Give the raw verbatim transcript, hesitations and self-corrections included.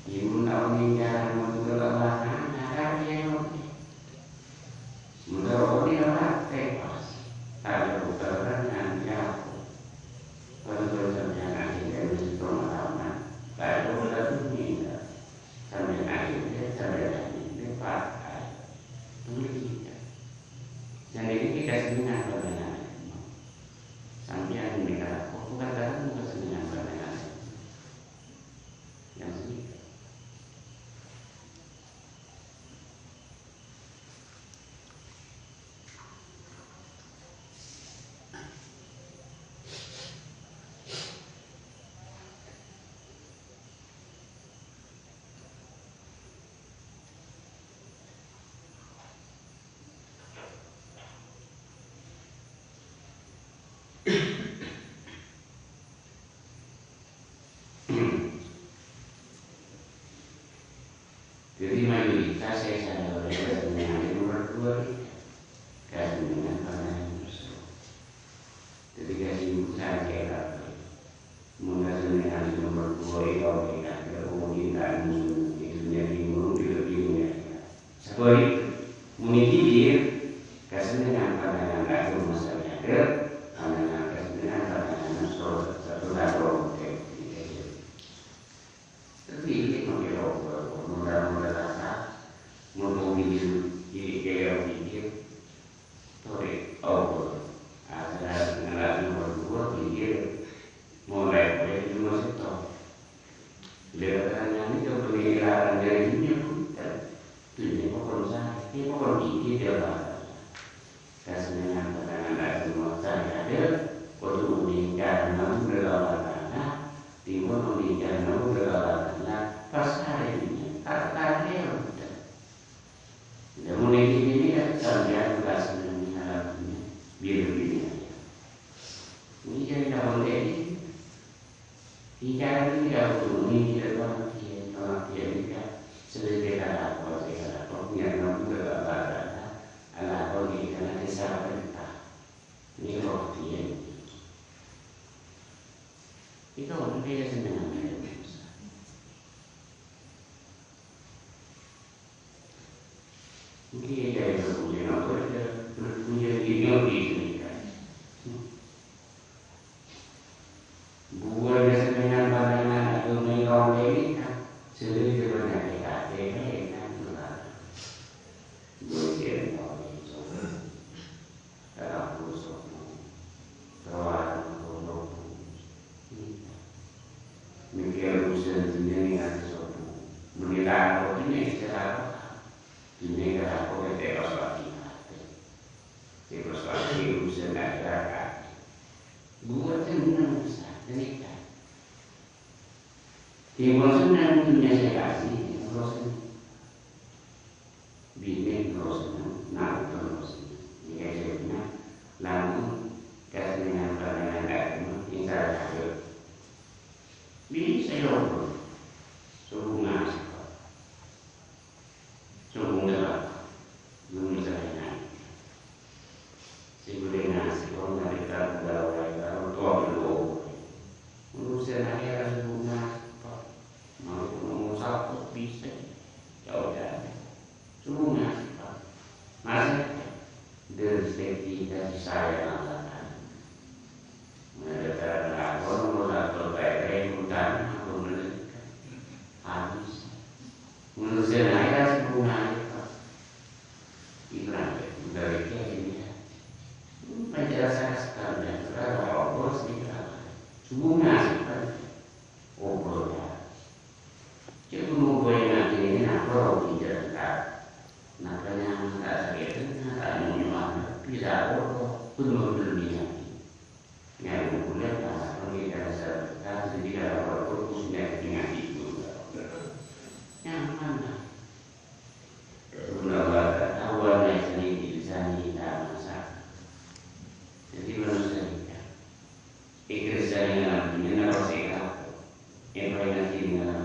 Mon ta' onèng carana mangghâl Allah Ta'ala, ta' kèya onèng. Mon ta' onèng Allah, pas. Ta' ada uteran nganti aku. Kalau sampèyan akhirnya mesti tolong alamat. Ta' ada uteran nèka. Sampèyan akhirnya, sampèyan akhirnya, pas. Tunggu kita. Dan ini kita senang dengan sampèyan nèka. Aku katakan bukan senang dengan yang sini. Dhâddhi, mayoritas sè èsalabâri kasennengngan nomor duwâ' rèya, kasennengngan panganan. Dhâddhi, kasennengngan sè kabhâr. Mon kasennengngan sè nomor duwâ' rèya, mungkin ta' nèng è dhunnya bingung, bilâ bingung, ya. Sabâliknya, mon è dhimèn, kasennengngan panganan aghâma sè nyadhâr, panganan kasennengngan panganan sè sè sè Terpilih mangkèn obâ, modal-modal rasa, mumpung biji cilik kèya mangkèn, torè obâ. Asal ngala' nomor duwâ', mangkèn molaè polè di rumah settong. Lewat tangan itu beli larang dari dunia pun, kan? Dunia pokok saya, ini pokok gigi dia, Pak. Kasennengngan panganan aghâma sè nyadhâr, kodhu onèng carana mangghâl Allah Ta'ala, timbang onèng carana mangghâl Allah Ta'ala, pas arè dhunnya, ta' kèya onèng. Lamon è dhimèn kan sampèyan kasennengngan alam dhunnya, bilâ dhunnya. Ini jadi lamon è dhimèn. Incarana nèka bhuru nèka pangabdiyân, pangabdiyân nèka sadhâjâ kalako sè èkalako nèka mangghâl Allah Ta'ala, alako nèka ngatèsa parènta. Nèka pangabdiyân. Nèka onèng kasennengngan. Ngghi, jârèya puja napa, jârèya puja ngghi, ngghi, ngghi, ngghi. Buwâna sennengngan panganan aghâma è rong dhika, sadhâjâ panyakèt atè, kan, nular. Buwâna sè rèng Rabu sobbhu. Rabu sobbhu. Mèkkèr urusan dhunnya nèng atè sobbhu. Mènta dhunnya istirahat. Dhunnya kalako ètèrossaghi atè. Ètèrossaghi urusan akhèrat atè. Buwâna senneng bisa, ghânèka. Timbang senneng dhunnya sè kasè, terros senneng. Binè terros senneng, na' terros senneng. Nèka jârèya, lamun kasennengngan panganan aghâma, insya Allah. Bisa, ya Allah. Sobung ngasè, Pak. Sobung ngasè, Pak. Belum bisa naik. Sè ghulâ ngasè, Pak, nalèka ghulâ waè, Pak, ortowa belum. Urusan akhèrat sobung ngasè, Pak. Mau ngomong sapa bisa. Ya udah. Cuma, Pak, masa dari segi kasih sayang Allah Ta'ala. Mereka lakon, lakon baik-baik, utang, aku menerima. Habis. Menurut saya, naik kasih bunga, Pak. Ibrahim, dari dia ini, ya. Penjelasan sekali, ya. Saudara, Allah sendiri, Pak. Bunga, Pak. Obrol, ya. Cè' ghun ngombhâi ngajhi napa rowa jhâ' entar. Napa nyaman ta' sakè'na, ta' nyo'on-nyo'on, bisa oro, bhender-bhender ngajhi. Nyarè bulâ, pas pangghi ka sarta, sèdhâ kala wakto, khususnya ngajhi itu. Nyaman, lah. Ghun Allah ta' tao, nèka sè nèka bisa nèka masa. Jadi, manusia nèka. Èkèrsa nèng alam dhunnya napa sè èkalako? Èpaèngngaghi nèng alam